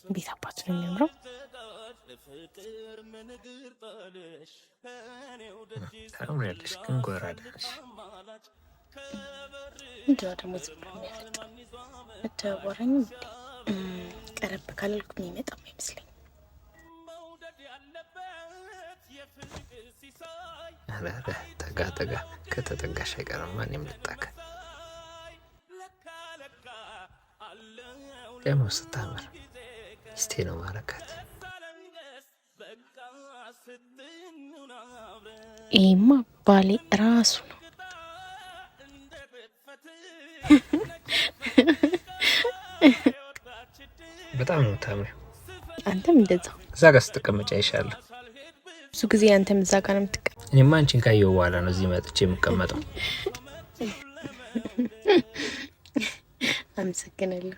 እንዴት አባቱ ነው የሚያምረው! ታምሪያለሽ፣ ግን ጎራዳ ነሽ። ምንድነው ደግሞ ዝም ብሎ የሚያፈጠው? አታዋራኝም እንዴ? ቀረብ ካላልኩ የሚመጣም አይመስለኝም። ኧረ ኧረ ጠጋ ጠጋ፣ ከተጠጋሽ አይቀርም እኔም ልጠጋ። ደግሞ ስታምር ሚስቴ ነው ማረካት። ይሄማ ባሌ ራሱ ነው። በጣም ነው የምታምሪው። አንተም እንደዛው። እዛ ጋር ስትቀመጪ አይሻለሁ። ብዙ ጊዜ አንተም እዛ ጋር ነው የምትቀመጠው። እኔማ አንቺን ካየሁ በኋላ ነው እዚህ መጥቼ የምቀመጠው። አመሰግናለሁ።